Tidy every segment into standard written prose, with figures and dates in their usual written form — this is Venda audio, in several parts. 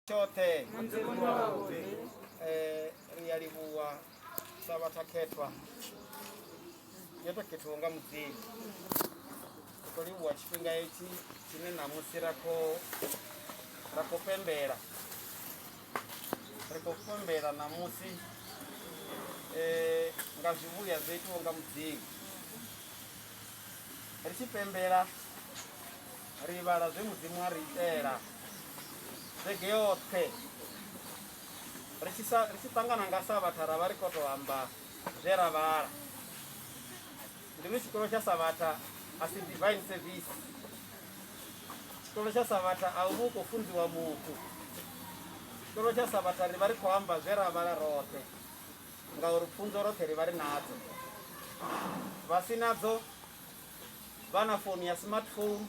Tshoṱhe ri a livhuwa sa vhathakhethwa yo to khethiwa nga Mudzimu. Ri khou livhuwa tshifhinga hetshi tshine ṋamusi ra khou ra khou pembela ri khou pembela ṋamusi nga zwivhuya zwo itiwaho nga Mudzimu. Ri tshi pembela ri vhala zwe Mudzimu a ri itela vhege yoṱhe. Ri tshi sa ri tshi ṱangana nga Sabatha ra vha ri khou tou amba zwe ra vhala. Ndi ri tshikolo tsha Sabatha a si divine service. Tshikolo tsha Sabatha a u vha u khou funziwa muthu. Tshikolo tsha Sabatha ri vha ri khou amba zwe ra vhala roṱhe ngauri pfunzo roṱhe ri vha ri nadzo. Vha si nadzo vha na founu ya smartphone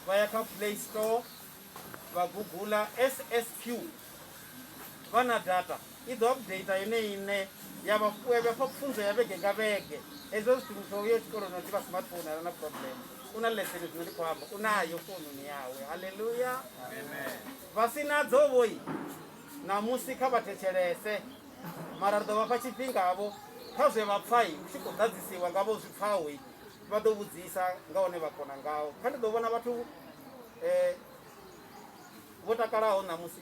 vha ya kha Play Store vha gugula SSQ vha na data i ḓo update yone iṋe ya vha ya vha pfunzo ya vhege nga vhege. Hezwo zwithu muthu o vhuya tshikoloni o ḓivha smartphone a na problem u na lesson zwino ndi khou amba u nayo foununi yawe. Haleluya. Vha si nadzo vhoi ṋamusi kha vha thetshelese mara ri ḓo vha fha tshifhingavho kha zwe vha pfai hu tshi khou ḓadzisiwa nga vho zwi pfaho vha ḓo vhudzisa nga hune vha kona ngaho. Kha ndi ḓo vhona vhathu vho takalaho ṋamusi,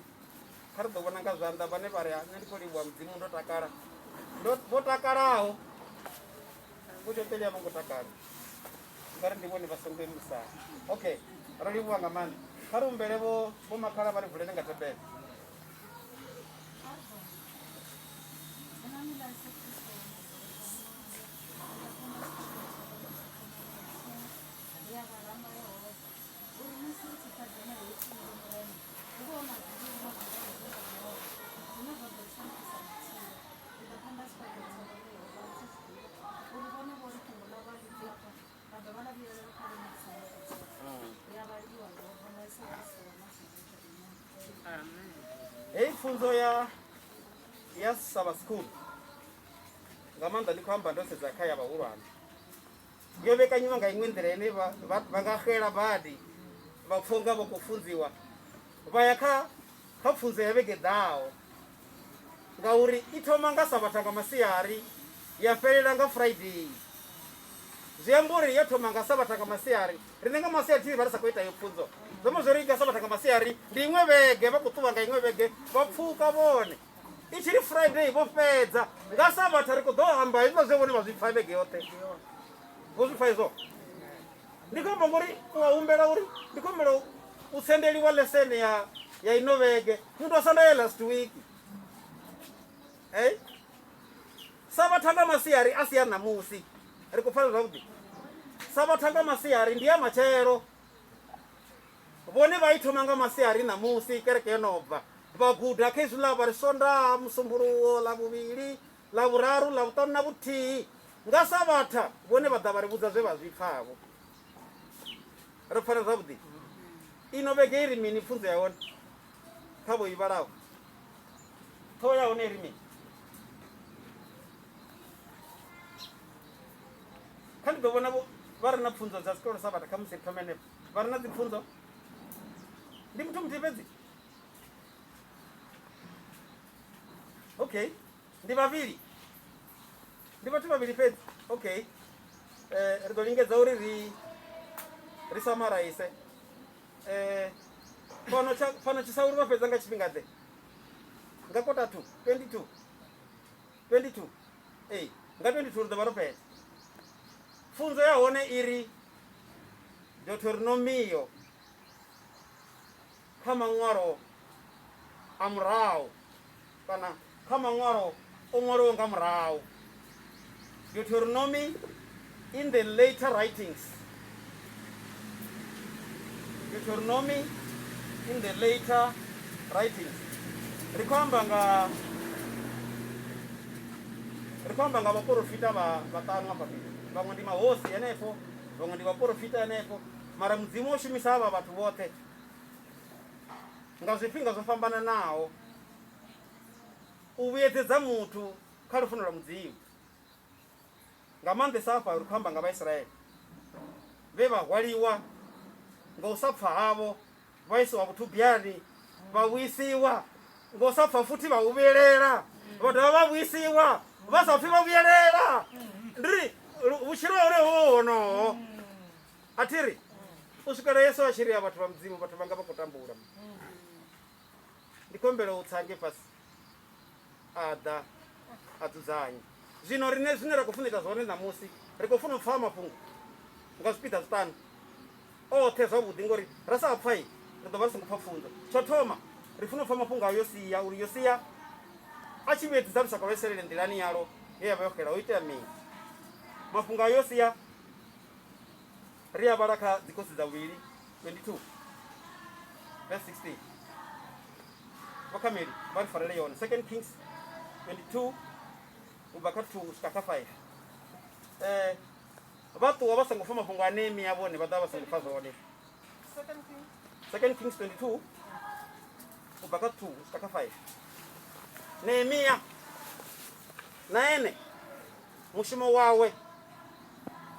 kha ri ḓo vhona nga zwanḓa vhane vha ri nṋe ndi khou livhuwa Mudzimu ndo takala. Ndo vho takalaho vho tshoṱeli a vho ngo takala ngauri ndi vhone vha songo imusaho. Okay, ro livhuwa nga maanḓa. Kha ri humbele vho vho makhala vha ri vulele nga thabelo. Heyi pfunzo ya ya Sabbath School nga maanḓa ndi khou amba ndo sedza kha ya vhahulwane yo vhekanyiwa nga iṅwe nḓila ine vha nga xela badi vha pfha unga vha khou funziwa vha ya kha kha pfunzo ya vhege ḓaho ngauri i thoma nga savhatha nga masiari ya fhelela nga Friday. Zwi amba uri yo thoma nga savhatha nga masiari riṋe nga masiari thi vha ri sa khou ita yo pfunzo zwi amba zwori nga savhatha nga masiari ndi iṅwe vhege vha khou ṱuwa nga iṅwe vhege vha pfuka vhone i tshi ri Friday vho fhedza nga savhatha ri khou ḓo amba hezwiḽa zwe vhone vha zwi pfa vhege yoṱhe vho zwi pfa hezwo. Ndi khou amba ngori u a humbela uri ndi khou humbela u sendeliwa lesson ya ya ino vhege muthu a senda ya last week. Hey? Savhatha nga masiari a si ya ṋamusi ri khou pfana zwavhuḓi. Savhatha nga masiari ndi ya matshelo. Vhone vha i thoma nga masiari ṋamusi kereke yo no bva vha guda kha hezwiḽa vha ri Sondaha, Musumbuluwo, Ḽavhuvhili, Ḽavhuraru, Ḽavhuṱanu na vhuthihi. Nga Savhatha vhone vha ḓa vha ri vhudza zwe vha zwi pfavho. Ri pfana zwavhuḓi? Ino vhege i ri mini pfunzo ya hone kha vho i vhalaho? Ṱhoho ya hone i ri mini? Kha ndi ḓo vhona vha re na pfunzo dza tshikolo Savhatha khamusi ri thome henefho. Vha re na dzipfunzo ndi muthu muthihi fhedzi? Okay, ndi vhavhili, ndi vhathu vhavhili fhedzi. Okay, ri ḓo lingedza uri ri ri samaraise fhano tsha fhano tshisaulu vha fhedza nga tshifhinga ḓe? Nga kota 2 22 22 ee nga 22 ri ḓo vha ro fhedza. Pfunzo ya hone i ri Deuteronomio kha maṅwalo a murahu kana kha maṅwalo o ṅwaliwaho nga murahu. Deuteronomy in the later writings. Deuteronomy in the later writings. Ri khou amba nga ri khou amba nga vhaporofita vha vhaṱanu hafha fhethu. Vhaṅwe ndi mahosi henefho, vhaṅwe ndi vhaporofita henefho, mara Mudzimu o shumisa havha vhathu vhoṱhe nga zwifhinga zwo fhambananaho u vhuyedzedza muthu kha lufuno lwa Mudzimu. Nga maanḓesa hafha ri khou amba nga Vhaisraele vhe vha hwaliwa nga u sa pfa havho vha isiwa vhuthubiani Vha vhuisiwa ngo sa pfa futhi vha vhuyelela, vha dovha vha vhuisiwa vha sa pfi vha vhuyelela. Ndi ri vhutshilo ha hone ho honoho. A thi ri u swikela Yesu a tshi ri a vhathu vha Mudzimu, vhathu vhanga vha khou tambula. Ndi khou humbela u tsa ngei fhasi a ḓa a dzudzanya. Zwino riṋe zwine ra khou funa ita zwone ṋamusi, ri khou funa u pfa mafhungo nga zwipiḓa zwiṱanu oṱhe zwavhuḓi, ngori ra sa pfa ri ḓo vha ri songo pfa pfunzo. Tsho thoma, ri funa u pfa mafhungo a Yosia, uri Yosia a tshi vhuyedzedza lushaka lwa Israele nḓilani yalwo ye ya vha yo xela, ho itea mini. Mafhungo a Yosia ri a vhala kha Dzikhosi dza Vhuvhili 22 verse 16. Vho Khameli vha ri farele yone. Second Kings 22 u bva kha 2 u swika kha 5. Vha ṱuwa vha songo pfa mafhungo a Nehemia, vhone vha ḓa vha songo pfa zwone. Second Kings 22 u bva kha 2 u swika kha 5. Nehemia na ene mushumo wawe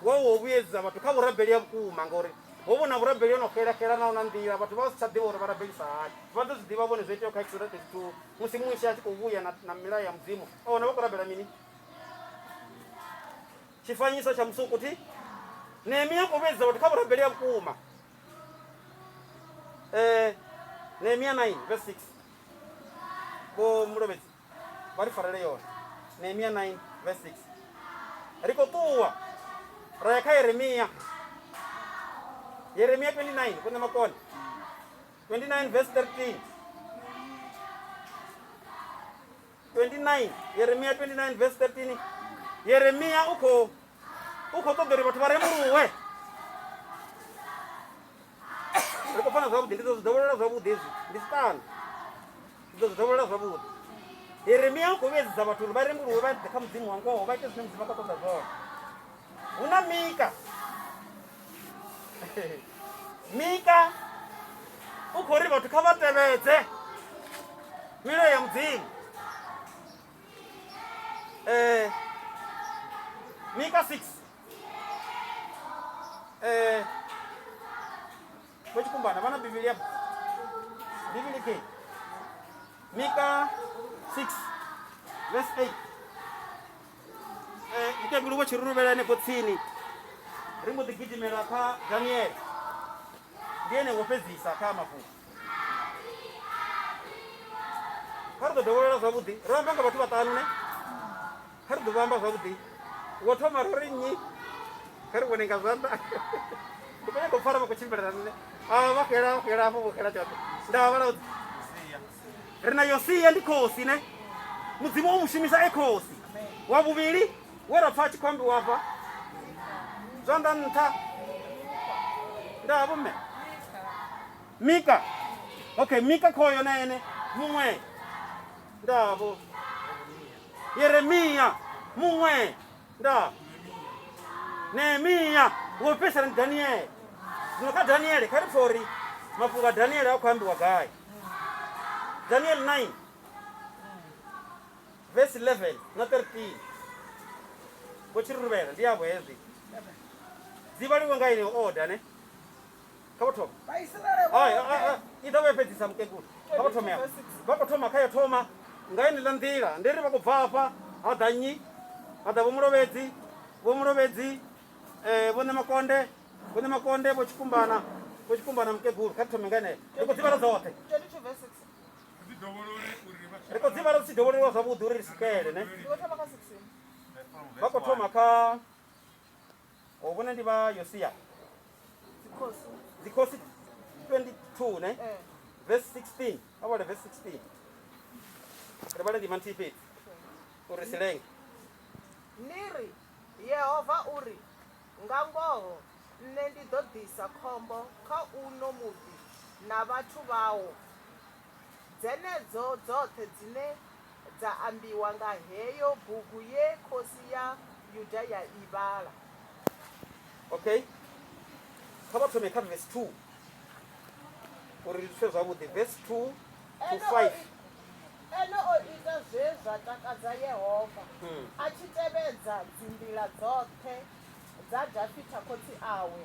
wo wo vhuyedza vhathu kha vhurabeli ha vhukuma, ngori ho vhona vhurabeli ho no xela xela na na nḓila vhathu vha si tsha ḓivha uri vha rabelisa hani. Vha ḓo zwi ḓivha vhone zwo iteaho kha Exodus 32 musi Mushe a tshi khou vhuya na milayo ya Mudzimu, a wana vha khou rabela mini? Tshifanyiso tsha musuku thi. Nehemia khou vhuyedza vhathu kha vhurabeli ha vhukuma. Nehemia 9 verse 6. Vho Mulovhedzi vha ri farele yone. Nehemia 9 verse 6. Ri khou ṱuwa ra ya kha Yeremia. Yeremia 29 vho Ṋamakone. 29 verse 13. 29 Yeremia 29 verse 13. Yeremia u khou ṱoḓa uri vhathu vha rembuluwe. Ri khou pfana zwavhuḓi, ndi ḓo zwi dovholola zwavhuḓi hezwi, ndi zwiṱanu. Ndi ḓo zwi dovholola zwavhuḓi. Yeremia u khou vhuedzedza vhathu uri vha rembuluwe vha ḓe kha Mudzimu wa ngoho, vha ite zwine Mudzimu a khou ṱoḓa zwone. Hu na Mika. Mika u khou ri vhathu kha vha tevhedze milayo ya Mudzimu. Mika 6. Vho Tshikumbana vha na Bivhili ya Bivhili ke Mika 6 verse 8. Mukegulu vho tshiruluvhela henefho tsini, ri mbo ḓi gidimela kha Daniele, ndi ene wo fhedzisa kha mafhungo. Kha ri ḓo dovholola zwavhuḓi, ro amba nga vhathu vhaṱanu ne, kha ri ḓo vha amba zwavhuḓi. Wo thoma ro ri nnyi? Kha ri vhone nga zwanḓa. Ndi khou nyanga u pfara vha khou tshimbilelana nṋe. A vha xela, vha xela hafho, vho xela tshoṱhe. Nda vhala ri na Yosia ndi khosi ne, Mudzimu o mu shumisa e khosi. Wa vhuvhili we ra pfa a tshi khou ambiwa afha, zwanḓa nṱha, nda vho mme Mika. Okay, Mika khoyo na ene muṅwe, nda vho Yeremia muṅwe, nda Nehemia wo fhedzisela ndi Daniele. Zwino kha Daniele kha ri pfe uri mafhungo a Daniele a khou ambiwa gai. Daniel 9 verse 11 na 13. Vho tshiruluvhela ndi yavho hezwi, dzi vhaliwe nga yeneyo order ne. Kha vho thoma. I ḓo vha fhedzisa mukegulu. Kha vho thome afha. Vha khou thoma kha yo thoma nga yeneiḽa nḓila. Ndi ri vha khou bva afha ha ḓa nnyi? Ha ḓa Vho Mulovhedzi, Vho Mulovhedzi, Vho Ṋemakonde, Vho Ṋemakonde, Vho Tshikumbana, Vho Tshikumbana mukegulu. Kha ri thome nga yeneyo. Ri khou dzi vhala dzoṱhe. Ri khou dzi vhala dzi tshi dovhololwa zwavhuḓi uri ri swikele ne. Vha khou thoma kha o vhone ndi vha Yosia. Dzikhosi 22 ne? Verse 16. A vhale verse 16. Ri vhale ndima nthihi fhedzi uri si lenge. Ni ri, Yehova u ri, Nga ngoho nṋe ndi ḓo ḓisa khombo kha uno muḓi na vhathu vhawo, dzenedzo dzoṱhe dzine dza ambiwa nga heyo bugu ye khosi ya Yuda ya i vhala. Okay, kha vha thome kha verse 2 uri ri pfe zwavhuḓi. Verse 2 to 5. Ene o ita zwe zwa takadza Yehova, a tshi tevhedza dzinḓila dzoṱhe dza Dafita khotsi awe,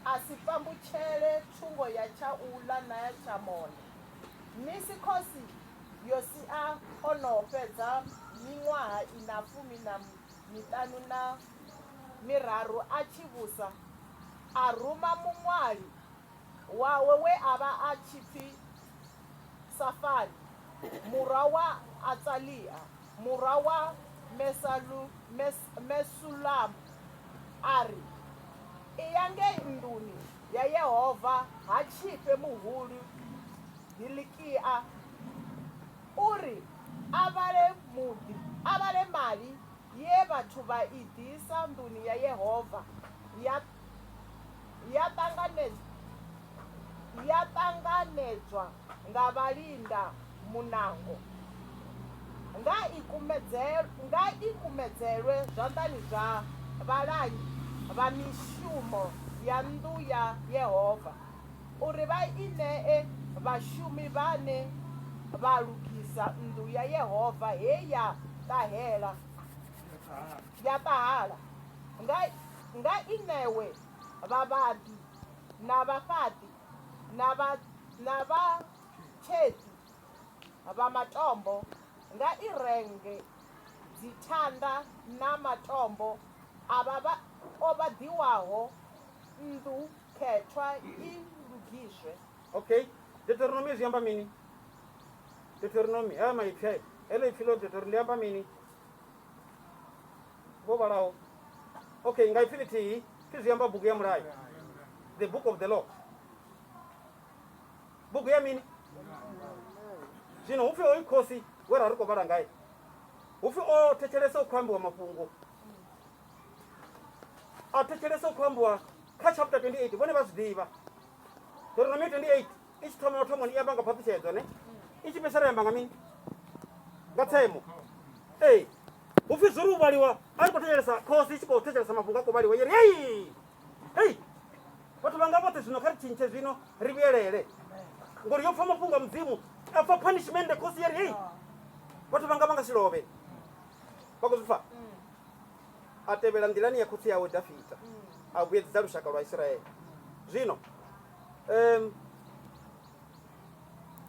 a si pambutshele thungo ya tsha u ḽa na ya tsha monde. Misi khosi Yosia o no fhedza miṅwaha i na 53 a tshi vhusa, a ruma muṅwali wawe we a vha a tshi pfi Safani murwa wa Atsalia murwa wa Mesulamu, a ri, Iya ngei nḓuni ya Yehova ha tshifhe muhulu Hilikia, uri a vhale muḓi, a vhale mali ye vhathu vha i ḓisa nḓuni ya Yehova ya ya ya ṱanganedzwa nga vhalinda muṋango. Nga i nga i kumedzelwe zwanḓani zwa vhalangi vha mishumo ya nnḓu ya Yehova, uri vha i ṋee vhashumi vhane vha lugisa nnḓu ya Yehova he ya ṱahela, ya ṱahala. Nga, nga i ṋewe vhavhaḓi na vhafhaṱi na vha, na vhatsheṱi vha matombo, nga i renge dzithanda na matombo a vha, o vhaḓiwaho, nnḓu khethwa i lugiswe. Okay, Deuteronomy zwi amba mini? Deuteronomy, haya maipfi aya, heḽo ipfi ḽo Deuteronomy ḽi amba mini? Vho vhalaho. Okay, nga ipfi ḽithihi, pfi zwi amba bugu ya mulayo. The book of the law. Bugu ya mini? Zwino hu pfi hoyu khosi we ra ri khou vhala ngae, hu pfi o thetshelesa u khou ambiwa mafhungo, a thetshelesa u khou ambiwa kha chapter 28, vhone vha zwi ḓivha. Deuteronomy 28 i tshi thoma mathomoni i amba nga phaṱhutshedzo ne, i tshi fhedzisela ya amba nga mini? Nga tsemo. Ee, hu pfi zwo ri u vhaliwa a ri khou thetshelesa khosi i tshi khou thetshelesa mafhungo a khou vhaliwa, i ri hei hei vhathu vhanga vhoṱhe zwino kha ri tshintshe zwino ri vhuyelele, ngori yo pfa mafhungo a Mudzimu, a pfa punishment khosi ya ri hei vhathu vhanga vha nga si lovhe. Vha khou zwi pfa? A tevhela nḓilani ya khotsi awe Dafita, a vhuyedzedza lushaka lwa Isiraele. Zwino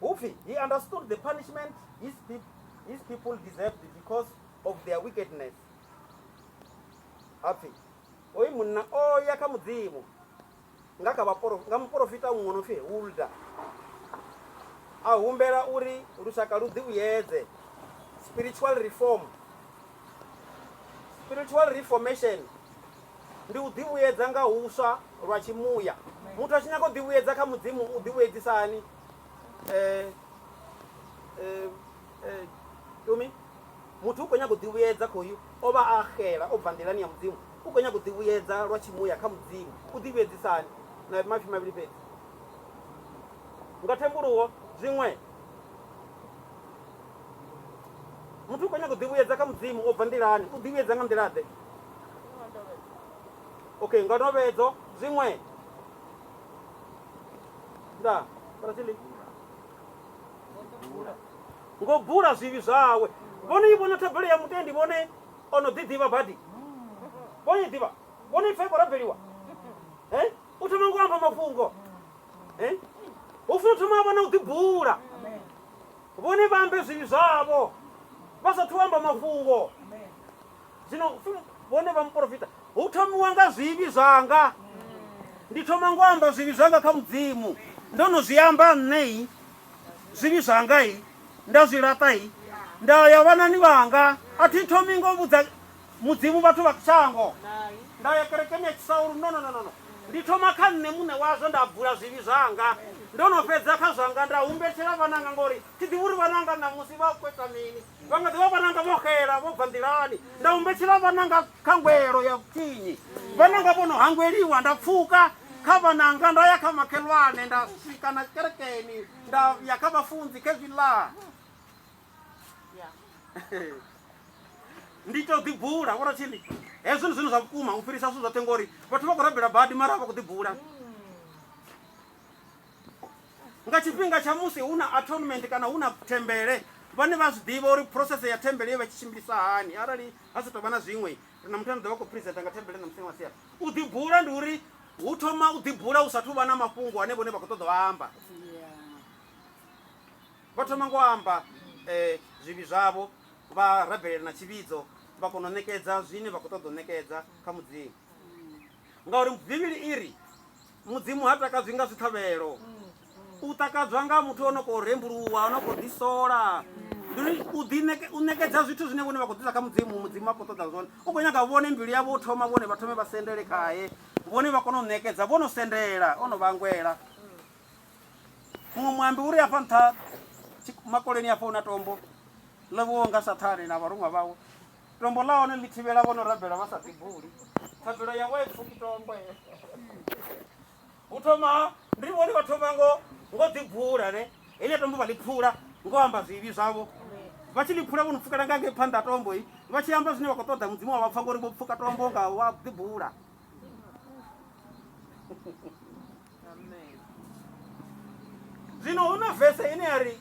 hu pfi he understood the punishment his, pe his people deserved because of their wickedness. Ha pfi hoyu munna o ya kha Mudzimu nga kha nga muporofita muṅwe no pfi Hulda, a humbela uri lushaka lu ḓivhuyedze, spiritual reform. Spiritual reformation ndi u ḓivhuyedza nga huswa lwa tshimuya. Muthu a tshi nyaga u ḓivhuyedza kha Mudzimu u ḓivhuyedzisa hani? Tumi, muthu u khou nyaga u ḓivhuyedza khoyu o vha a xela o bva nḓilani ya Mudzimu, u khou nyaga u ḓivhuyedza lwa tshimuya kha Mudzimu, u ḓivhuyedzisa hani? Na maipfi mavhili fhedzi. Nga thembuluwo zwiṅwe muthu u khou nyaga u ḓivhuyedza kha Mudzimu o bva nḓilani, u ḓivhuyedza nga nḓila ḓe? Okay, nga ndovhedzo zwiṅwe nda Brazil ngo bula zwivhi zwawe. Vhone i vhona thabelo ya mutendi, vhone o no ḓi ḓivha badi, vhone i ḓivha, vhone i pfa i khou rabeliwa. Eh, u thoma ngo amba mafhungo. Eh, hu funa u thoma vha na u ḓibula, vhone vha ambe zwivhi zwavho vha sathu amba mafhungo. Zwino vhone vha muporofita, hu thomiwa nga zwivhi zwanga. Ndi thoma ngo amba zwivhi zwanga kha Mudzimu, ndo no zwi amba nṋe zwivhi zwanga i nda zwi laṱa i nda ya vhanani vhanga. A thi thomi ngo vhudza Mudzimu vhathu vha shango, nda ya kerekeni ya Tshisaulu. No, no, no, no, no. Ndi thoma kha nṋe muṋe wazwo, nda bula zwivhi zwanga. Ndo no fhedza kha zwanga, nda humbetshela vhananga, ngori thi ḓivhi uri vhananga ṋamusi vha khou ita mini. Vha nga ḓi vha vhananga vho xela, vho bva nḓilani. Nda humbetshela vhananga khangwelo ya vhutshinyi, vhananga vho no hangweliwa. Nda pfuka kha vhananga, nda ya kha makhelwane, nda swika na kerekeni, nda ya kha vhafunzi khezwiḽa. Ndi tou ḓibula vho ratshili, hezwo ndi zwone zwa vhukuma u fhirisa zwithu zwoṱhe, ngori vhathu vha khou rabela badi mara vha khou ḓibula. Nga tshifhinga tsha musi hu na atonement kana hu na thembele, vhane vha zwi ḓivha uri process ya thembele yo vha tshi tshimbilisa hani. Arali ha sa tou vha na zwiṅwe, ri na muthu ane ḓo vha khou presenter nga thembele na musi wa sia. U ḓibula ndi uri hu thoma u ḓibula hu sathu vha na mafhungo ane vhone vha khou ṱoḓa u amba. Vha thoma ngo amba zwivhi zwavho, vha rabelela na tshivhidzo, vha kona u ṋekedza zwine vha khou ṱoḓa u ṋekedza kha Mudzimu. Ngauri Bivhili i ri Mudzimu ha takadzwi nga zwiṱhavhelo, u takadzwa nga muthu o no khou rembuluwa, o no khou ḓisola. Ndi uri u ḓi u ṋekedza zwithu zwine vhone vha khou ḓisa kha Mudzimu, Mudzimu a khou ṱoḓa zwone. U khou nyaga vhone mbilu yavho u thoma vhone vha thome vha sendele khae, vhone vha kone u ṋekedza vho no sendela, o no vha hangwela. Muṅwe muambi uri hafha nṱha makoleni hafha hu na tombo ḽo vhewaho nga Sathane na vharuṅwa vhawe. Tombo ḽa hone ḽi thivhela vho no rabela vha sa ḓibuli. Thabelo yavho a i pfuki tombo. Hu thoma ndi vhone vha thoma ngo ngo ḓibula ne heḽia tombo vha ḽi phula ngo amba zwivhi zwavho. Vha tshi ḽi phula vho no pfukela nga ngei phanḓa tombo i vha tshi amba zwine vha khou ṱoḓa Mudzimu wa vha pfa ngori vho pfuka tombo nga wa ḓibula. Zwino hu na vese ine ya ri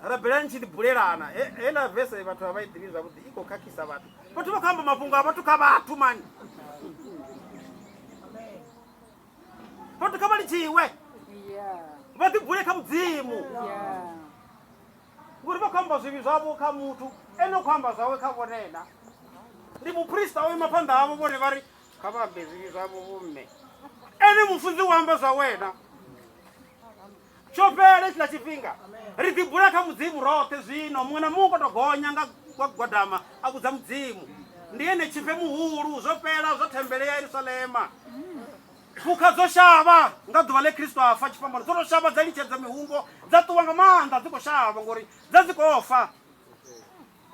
rabelani tshi ḓibulelana. Heiḽa vese vhathu a vha i ḓivhi zwavhuḓi, i khou khakhisa vhathu. Vhathu vha khou amba mafhungo a vhathu kha vhathu mani. Vhathu kha vha litshiwe vha ḓibule kha Mudzimu, ngori vha khou amba zwivhi zwavho kha muthu, ene u khou amba zwawe kha vhone na. Ndi muphrista o ima phanḓa havho, vhone vha ri kha vha ambe zwivhi zwavho vhomme, ene mufunzi u amba zwa wena. Tsho fhela hetshiḽa tshifhinga, ri ḓibula kha Mudzimu roṱhe zwino, muṅwe na muṅwe u khou tou gonya nga gwagwadama a vhudza Mudzimu. Ndi ene tshifhe muhulu, zwo fhela zwa thembele ya Yerusalema. Phukha dzo shavha nga ḓuvha ḽe Kristo a fa tshifhambano, dzo tou shavha dza litshedza mihungo dza ṱuwa nga maanḓa dzi khou shavha ngori dza dzi khou fa.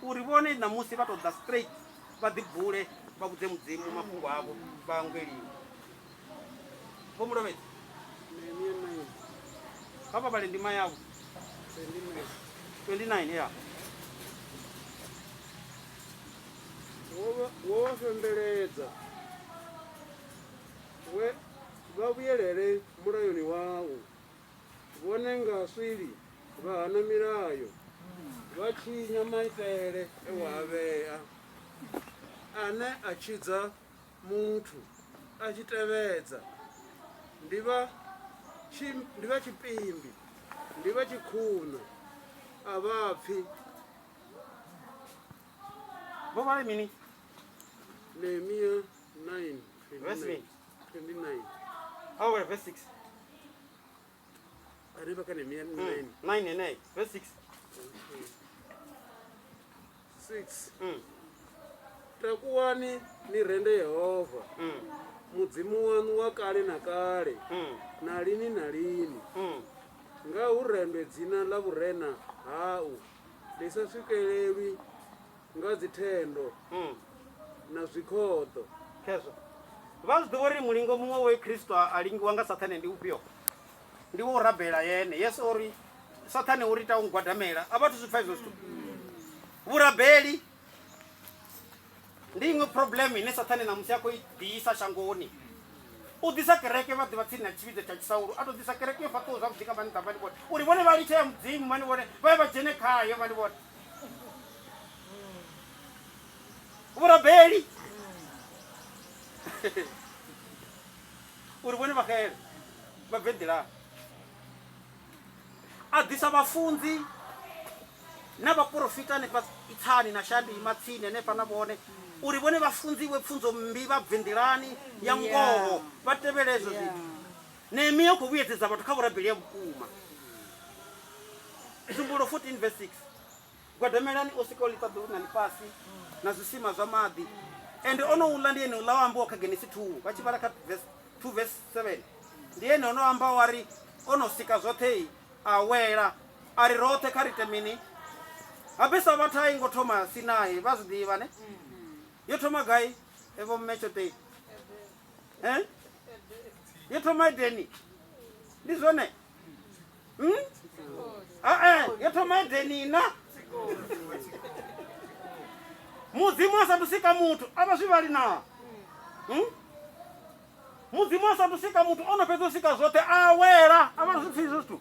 Uri vhone ṋamusi vha tou ḓa straight vha ḓibule vha vhudze Mudzimu mafhungo avho vha hangweliwe. Vho Mulovhedzi, Nehemia 9, kha vha vhale ndima yavho 29. 29 ya. Wo vha fhembeledza, we vha vhuyelele mulayoni wau. Vhone nga swili vha hana milayo, vha tshinya maitele e wa a vhea. Ane a tshidza muthu a tshi tevhedza ndi vha ndi vha tshipimbi, ndi vha tshikhuṋa, a vha pfi. Vho vhala mini? Nehemia 9, Verse 29. 29. Kha vha verse 6. Hanefha kha Nehemia 9. 9 and 8. Verse 6. 6. Takuwani ni rende Yehova, Mudzimu waṋu wa kale na kale, na lini na lini. Nga hu rendwe dzina ḽa vhurena hau, ḽi sa swikelelwi nga dzithendo na zwikhoḓo. Khezwo. Vha zwi ḓivha uri mulingo muṅwe we Kristo a lingiwa nga Sathane ndi ufhio? Ndi wo rabela yene. Yesu o ri Sathane u ri ita u ngwadamela. A vha thu zwi pfa izwo zwithu. Vhurabeli ndi iṅwe problem ine Sathane ṋamusi a khou i ḓisa shangoni. U ḓisa kereke vha ḓivha tsini na tshivhidzo tsha Tshisaulu, a tou ḓisa kereke yo fhaṱiwaho zwavhuḓi nga maanḓa vhani vhone, uri vhone vha litshe ya Mudzimu vhani vhone, vha ye vha dzhene khayo vhani vhone. Vhurabeli uri vhone vha xele vha bve nḓilani. A ḓisa vhafunzi na vhaporofita hanefha Itsani na Shandi Matsini hanefha na vhone uri vhone vha funziwe pfunzo mmbi vha bve nḓilani ya ngoho vha tevhele hezwo zwithu. Nehemia u khou vhuyedzedza vhathu kha vhurabeli ha vhukuma. Nzumbululo 14 verse 6. Gwadamelani o sikaho ḽiṱaḓulu na ḽifhasi na zwisima zwa maḓi. Ende ono uḽa ndi ene uḽa o ambiwa kha Genesi 2 vha tshi vhala kha verse 2 verse 7. Ndi ene ono amba wa ri o no sika zwoṱhe a wela a ri roṱhe kha ri ite mini? Habe Sabatha a i ngo thoma Sinai, vha zwi ḓivha ne? Yo thoma gai? E vho mme Tshoṱei. Eh? Yo thoma Edeni. Ndi zwone? Hmm? Ah eh, yo thoma Edeni na. Mudzimu a sathu sika muthu, a vha zwi vhali naa? Hmm? Mudzimu a sathu sika muthu, o no fhedza u sika zwoṱhe, a awela. A vha zwi pfi hezwo zwithu.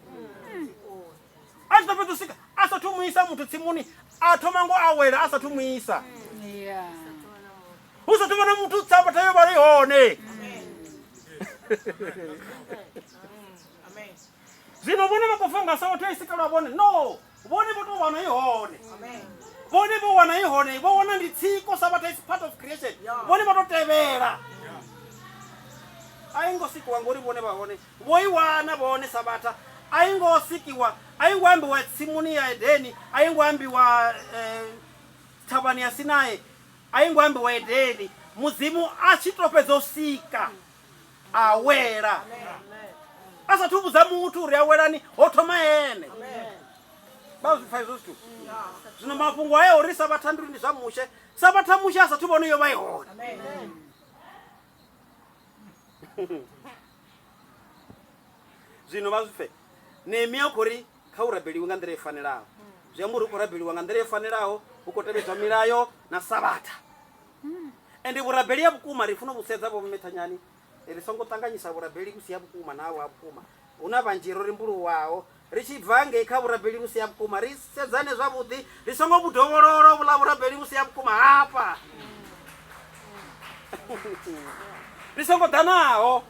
A tshi ḓo fhedza u sika, a sathu mu isa muthu tsimuni, a thoma ngo awela a sathu mu isa. Hu sathu vha na muthu Sabatha yo vha i hone. Zwino vhone vha khou funga Sabatha i sikelwa vhone. No! Vhone vho to wana i hone. Vhone vho wana i hone, vho wana ndi tsiko Sabatha is part of creation. Vhone vho to tevhela. A i ngo sikiwa ngori vhone vha hone. Vho i wana vhone Sabatha. A i ngo sikiwa, a i ngo ambiwa tsimuni ya Edeni, a i ngo ambiwa thavhani ya Sinai, a i ngo ambiwa Edeni. Mudzimu a tshi to fhedza u sika a wela. A sathu vhudza muthu uri awelani, ho thoma ene. Vha zwi pfa hezwo zwithu. Zwino mafhungo haya uri Sabatha ndi zwa Mushe, Sabatha Mushe a sathu vhona yo vha i hone. Zwino vha zwi pfe. Nehemia u khou ri kha hu rabeliwe nga nḓila i fanelaho. Zwi amba uri hu khou rabeliwa nga nḓila i fanelaho, hu khou tevhedzwa milayo na Sabatha. Ende vhurabeli ha vhukuma ri funa u vhu sedza vho Methanyani, ri songo ṱanganyisa vhurabeli vhu si ha vhukuma na ha vhukuma. Hu na vhanzhi ro rembuluwaho ri tshi bva ngei kha vhurabeli vhu si ha vhukuma, ri sedzane zwavhuḓi, ri songo vhu dovholola vhuḽa vhurabeli vhu si ha vhukuma hafha. Ri songo ḓa naho.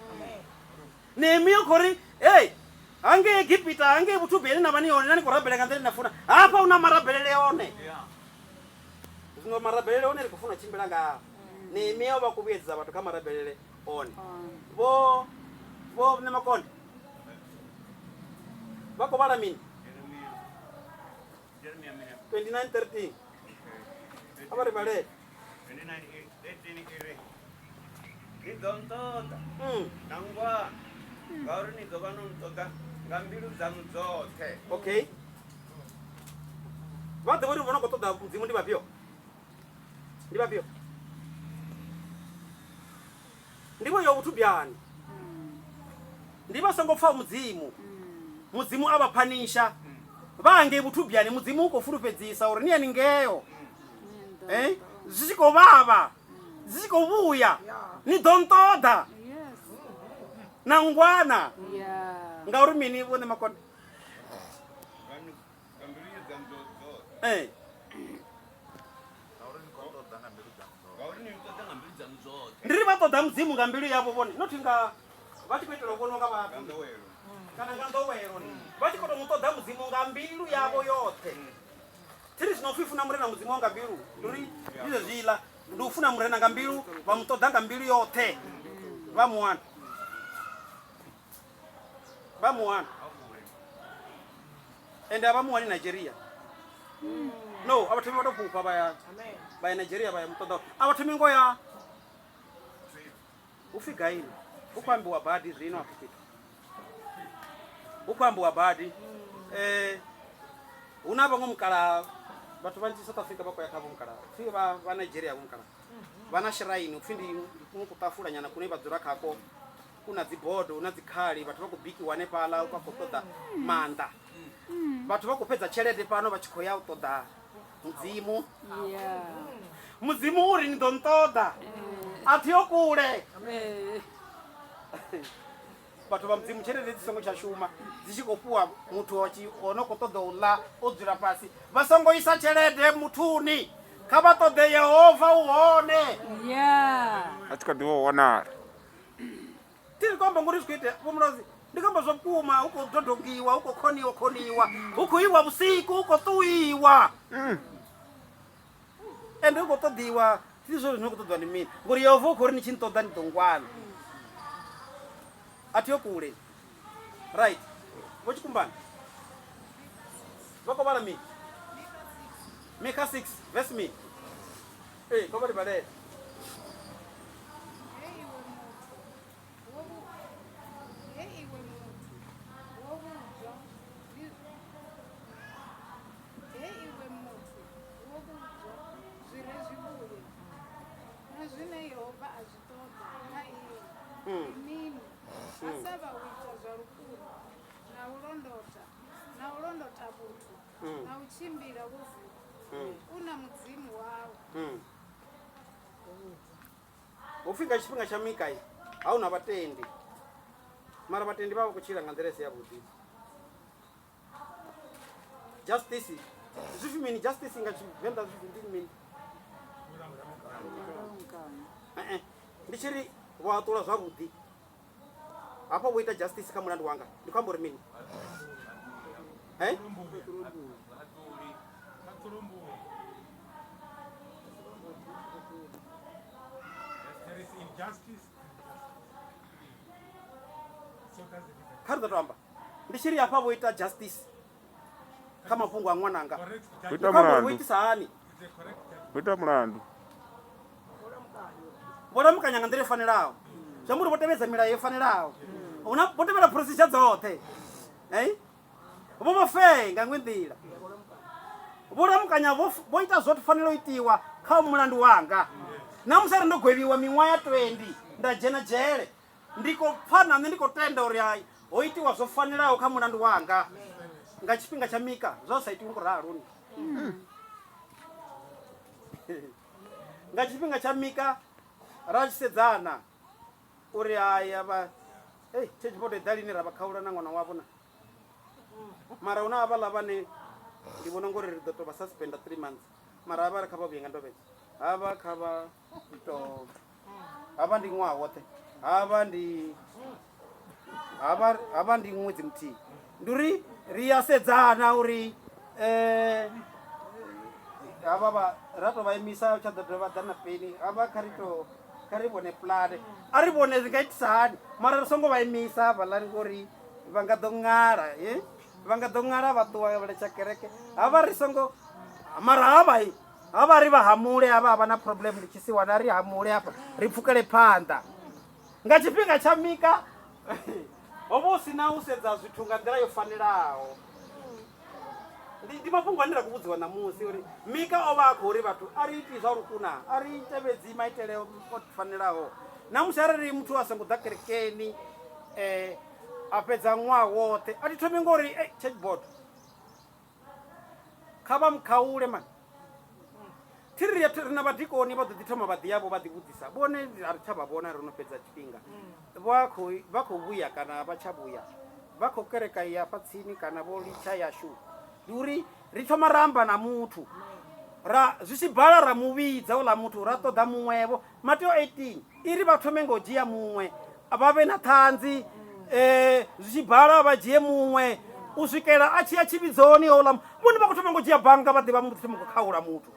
Nehemia u khou ri, Hey, hangei Egipita, hangei vhuthubeni na vha ni hone, na ni khou rabela nga nḓila ine na funa. Hafha hu na marabelele one. Zwino marabelele one ri khou funa u tshimbila ngao. Nehemia o vha khou vhuyedzedza vhathu kha marabelele one. Vho vho Nemakonde vha khou vhala mini? 29:13. A vha ri vhalele. 29:13 i ri, Ni ḓo nṱoḓa na ngwana, ngauri ni ḓo vha no nṱoḓa nga mbilu dzaṋu dzoṱhe. Okay. Vha ḓivha uri vho no khou ṱoḓa Mudzimu ndi vhafhio? Ndi vhafhio? Ndi vho yo vhuthubyani. Ndi vha songo pfaho Mudzimu. Mudzimu a vha phanisha. Vha ngei vhuthubyani Mudzimu u khou fulufhedzisa uri ni ye ni ngeo. Eh? Zwi tshi khou vhavha, zwi tshi khou vhuya, ni ḓo nṱoḓa na ngwana. Ngauri mini vhone makone? Eh. Ndi ri vha ṱoḓa Mudzimu nga mbilu yavho vhone, not nga vha tshi khou itela u vhonwa nga vhathu kana nga nḓowelo. Vha tshi khou tou mu ṱoḓa Mudzimu nga mbilu yavho yoṱhe. Thi ri zwino upfi funa Murena Mudzimu wau nga mbilu, ndi uri ndi zwezwiḽa, ndi u funa Murena nga mbilu, vha mu ṱoḓa nga mbilu yoṱhe, vha mu wana. Vha mu wana. Ende a vha mu wani Nigeria. No, a vha thomi vha tou fhufha vha ya vha ya Nigeria vha ya mu ṱoḓa. A vha thomi ngo ya hu pfi gaini, hu khou ambiwa badi zwino afho fhethu. Hu khou ambiwa badi. Hu na vhaṅwe mukalaha vhathu vhanzhi South Africa vha khou ya kha vho mukalaha. Pfi vha vha Nigeria vho mukalaha. Vha na shrine upfi ndi kuṅwe kuṱafula nyana kune vha dzula khako. Ku na dzi bodo, hu na dzi khali, vhathu vha khou bikiwa hanefhaḽa vha khou ṱoḓa maanḓa. Vhathu vha khou fhedza tshelede fhano vha tshi khou ya u ṱoḓa Mudzimu. Mudzimu uri ni ḓo nṱoḓa. A thi ho kule. Vhathu vha Mudzimu tshelede dzi songo tsha shuma dzi tshi khou fhiwa muthu wa tshi o no khou ṱoḓa u ḽa o dzula fhasi. Vha songo isa tshelede muthuni. Kha vha ṱoḓe Yehova u hone. A tshi kha ḓi vha wanala. Thi ri khou amba ngori zwi khou itea vho Mulodzi, ndi khou amba zwa vhukuma hu khou dodongiwa hu khou khoniwa khoniwa hu khou iwa vhusiku hu khou ṱuwiwa ende hu khou ṱoḓiwa thi zwone zwine khou ṱoḓiwa ndi mini ngori Yehova u khou ri ni tshi nṱoḓa ni ḓo ngwana a thi yo kule right vho Tshikumbani vha khou vhala mini Mika 6 verse mini ee kho vha ri vhalele Na u tshimbila wo vuwa u na Mudzimu wau. Hu pfi nga tshifhinga tsha Mika ha hu na vhatendi, mara vhatendi vha vha khou tshila nga nḓila i si yavhuḓi. Justice zwi pfi mini? Justice nga Tshivenḓa zwi pfi ndi mini? Ndi tshi ri vho haṱula zwavhuḓi hafha vho ita justice kha mulandu wanga, ndi khou amba uri mini? Kha ri ḓo to amba ndi tshi ri hafha vho ita justice kha mafhungo a ṅwananga. Vho ita Ndi khou amba uri mulandu. vho itisa hani? Vho ita mulandu. Vho lamukanya nga nḓila yo fanelaho. Zwi amba uri vho tevhedza milayo yo fanelaho. Huna vho tevhela procedure dzoṱhe. Hey? Vho vho fair nga iṅwe nḓila. Vho lamukanya vho vho ita zwo fanela u itiwa kha mulandu wanga. Na musi arali ndo gwevhiwa miṅwaha ya 20 nda dzhena dzhele ndi khou pfa na nṋe ndi khou tenda uri hai ho itiwa zwo fanelaho kha mulandu wanga. Nga tshifhinga tsha Mika zwa sa itiwi ngo ralo ni. Nga tshifhinga tsha Mika ra tshi sedzana uri hai avha hey church board i ḓa lini ra vha khaula na ṅwana wavho na. Mara huna havhaḽa vhane ndi vhona ngori ri ḓo to vha suspenda 3 months. Mara havha ri kha vha vhuye nga ndovhedzo. Havha kha vha to havha ndi ṅwaha woṱhe. Havha ndi havha havha ndi ṅwedzi muthihi. Ndi uri ri a sedzana uri havha vha ra to vha imisa tsha ḓo dovha ḓa na peni. Havha kha ri to kha ri vhone pulane. A ri vhone zwi nga itisa hani mara ri songo vha imisa havhaḽani ngori vha nga ḓo ṅala eh? Vha nga ḓo ṅala vha ṱuwa vha litsha kereke. Havha ri songo mara havha havha ri vha hamule havha havha na problem ndi tshisiwana ri hamule hafha ri pfukele phanḓa. Nga tshifhinga tsha Mika ho vha hu si na u sedza zwithu nga nḓila yo fanelaho. Ndi mafhungo ane ra khou vhudziwa ṋamusi uri Mika o vha a khou ri vhathu a ri iti zwa lukuna, a ri tevhedzi maitele o fanelaho. Na musi arali muthu a songo ḓa kerekeni a fhedza ṅwaha woṱhe a thi thomi ngori church board kha vha mukhaule mani. Thi ri ri na vhadikoni vha ḓo ḓi thoma vha ḓi yavho vha ḓi vhudzisa vhone a ri tsha vha vhona ro no fhedza tshifhinga. Vha khou vha khou vhuya kana vha tsha vhuya, vha khou kereka ya fha tsini kana vho litsha yashu. Ndi uri ri thoma ra amba na muthu ra zwi tshi bala ra mu vhidza uḽa muthu ra ṱoḓa muṅwevho. Mateo 18 i ri vha thome nga u dzhia muṅwe vha vhe na ṱhanzi zwi tshi bala vha dzhie muṅwe u swikela a tshi ya tshivhidzoni houḽa vhone vha khou thoma nga u dzhia bannga vha ḓivha muthu thoma khou khaula muthu.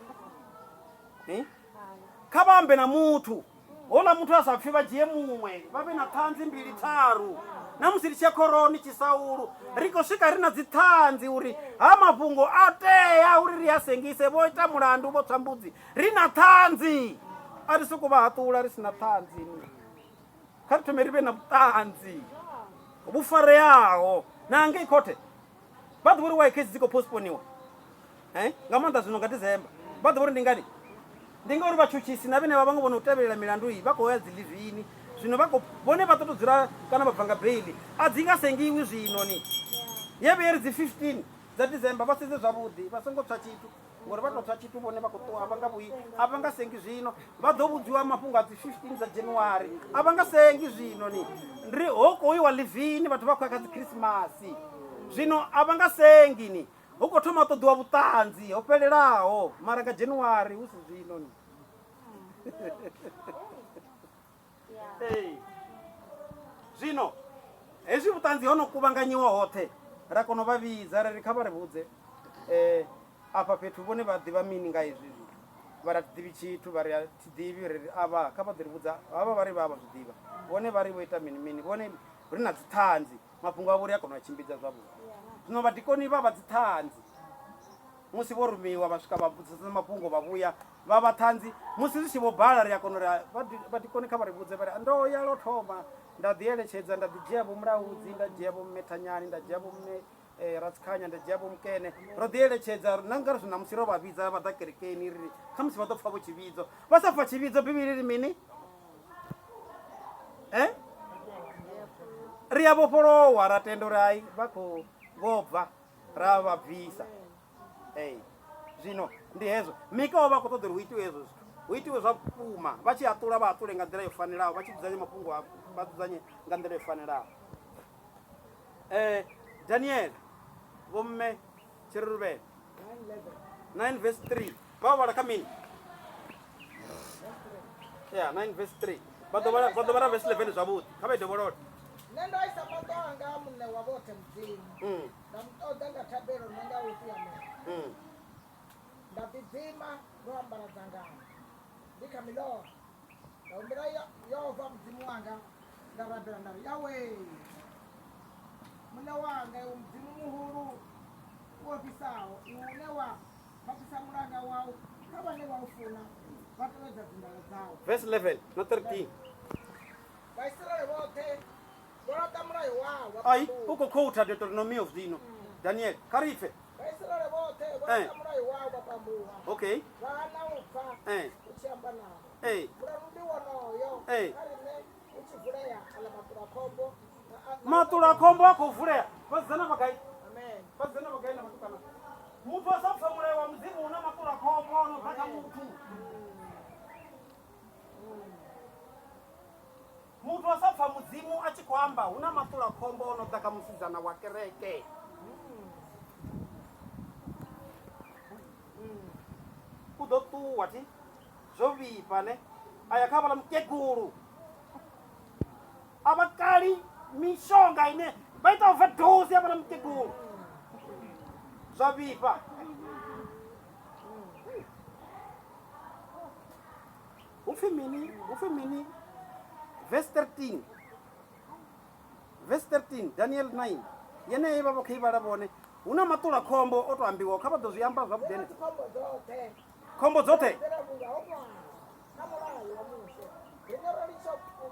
Kha vha ambe na muthu houḽa muthu a sa pfhi vha dzhie muṅwe vha vhe na ṱhanzi mbili tharu. Na musi ri tshi ya khoroni tshisaulu ri khou swika ri na dziṱhanzi uri ha mafhungo a tea uri ri a sengise vho ita mulandu vho tswa mbudzi ri na ṱhanzi. A ri sokou vha haṱula ri si na ṱhanzi. Kha ri thome ri vhe na vhuṱanzi vhu fareaho. Na ngei khothe vha ḓivha uri why case dzi khou postponiwa nga maanḓa zwino nga December. Vha ḓivha uri ndi ngani? Ndi ngauri vhatshutshisi na vhene vha vha vhono u tevhelela milandu iyi vha khou ya dzi ḽivini. Zwino vha khou vhone vha ḓo tou dzula kana vha bva nga beili a dzi nga sengiwi zwino ni. Ye vhuye ri dzi 15 dza December vha sedze zwavhuḓi vha songo tswa tshithu ngori vha tou tswa tshithu vhone vha khou ṱuwa a vha nga vhuyi a vha nga sengi zwino vha ḓo vhudziwa mafhungo a dzi 15 dza January a vha nga sengi zwino ni. Ndi ho khou iwa ḽivini vhathu vha khou ya kha dzi Christmas zwino a vha nga sengi ni. Hu khou thoma u ṱoḓiwa vhuṱanzi ho fhelelaho mara nga January hu si zwino ni. Ee. Zwino hezwi vhuṱanzi ho no kuvhanganyiwa hoṱhe ra kona u vha vhidza ra ri kha vha ri vhudze afha fhethu vhone vha ḓivha mini nga hezwi zwithu. Vha ri a thi ḓivhi tshithu, vha ri a thi ḓivhi, ri ri avha kha vha ḓo ri vhudza havha vha ri vha vha zwi ḓivha. Vhone vha ri vho ita mini mini vhone ri na dziṱhanzi mafhungo avho ri a kona u a tshimbidza zwavhuḓi. Zwino vhadikoni vha vha dziṱhanzi musi vho rumiwa vha swika vha vhudzisa mafhungo vha vhuya vha vha ṱhanzi musi zwi tshi vho bala ri a kona uri vhadikoni kha vha ri vhudze vha ri ndo ya lwo thoma nda ḓi eletshedza nda ḓi dzhia vho Mulaudzi nda dzhia vho Mme Thanyani nda dzhia vho Mme Ratsikhanya nda dzhia vho Mukene ro ḓi eletshedza na nga ri ṋamusi ro vha vhidza vha ḓa kerekeni ri khamusi vha ḓo pfa vho tshivhidzo vha sa pfa tshivhidzo Bivhili ri mini ri a vhofholowa ra tenda uri hai vha khou vho bva ra vha bvisa. Ee, zwino ndi hezwo Mika o vha a khou ṱoḓa uri hu itiwe hezwo zwithu hu itiwe zwa vhukuma vha tshi haṱula vha haṱule nga nḓila yo fanelaho vha tshi dzudzanya mafhungo vha dzudzanye nga nḓila yo fanelaho. Daniel vho mme Tshiruluvhele 9 verse 3 vha vhala kha mini? Ya 9 verse 3 vha ḓo vhala vha ḓo vhala verse 11 zwavhuḓi kha vha i dovholole. Nṋe ndo isa maṱo anga ha Muṋe wa vhoṱhe Mudzimu, nda mu ṱoḓa nga thabelo na nga u fhihamelwa. Nda ḓidzima ndo ambara dzangano, ndi kha milora. Nda humbela Yehova Mudzimu wanga, nda rabela nda ri, Yawee Muṋe wanga, iwe Mudzimu muhulu u ofhisaho, iwe une wa khwaṱhisa mulanga wau kha vhane vha u funa vha tevhedza dzindayo dzau. Verse 11 na 13. Vhaisiraele vhoṱhe vho laṱa mulayo wau vha Ai, pambuwa. u khou quota Deuteronomy of zwino. Daniel, kha ri pfe. Vhaisiraele vhoṱhe vho Eh. laṱa mulayo wau vha pambuwa, Okay. vha hana u pfa Eh. u tshi amba navho. Eh. Mulandu ndi wonoyo Eh. kha riṋe u tshi vulea aḽa maṱulakhombo Maṱulakhombo a khou vulea. Vhasidzana vha gai? Amen. Vhasidzana vha gai na vhatukana? Muthu a sa pfa mulayo wa Mudzimu hu na maṱulakhombo o no bva kha muthu. Muthu a sa pfa Mudzimu a tshi khou amba hu na maṱulakhombo o no ḓa kha musidzana wa kereke. U ḓo ṱuwa thi zwo vhifha ne a ya kha vhaḽa mukegulu a vha kali mishonga ine vha ita overdose ya vhaḽa mukegulu zwa vhifha. Hu pfi mini? Hu pfi mini? Verse 13. Verse 13, Daniel 9. Yeneyi vha vha khou i vhala vhone. Hu na maṱulakhombo o to ambiwa kha vha ḓo zwi amba zwavhuḓi Hu na ene. dzikhombo dzoṱhe. Khombo dzoṱhe. Dze ra vhulunga ho ṅwalwa kha mulayo wa Mushe. Riṋe ro litsha u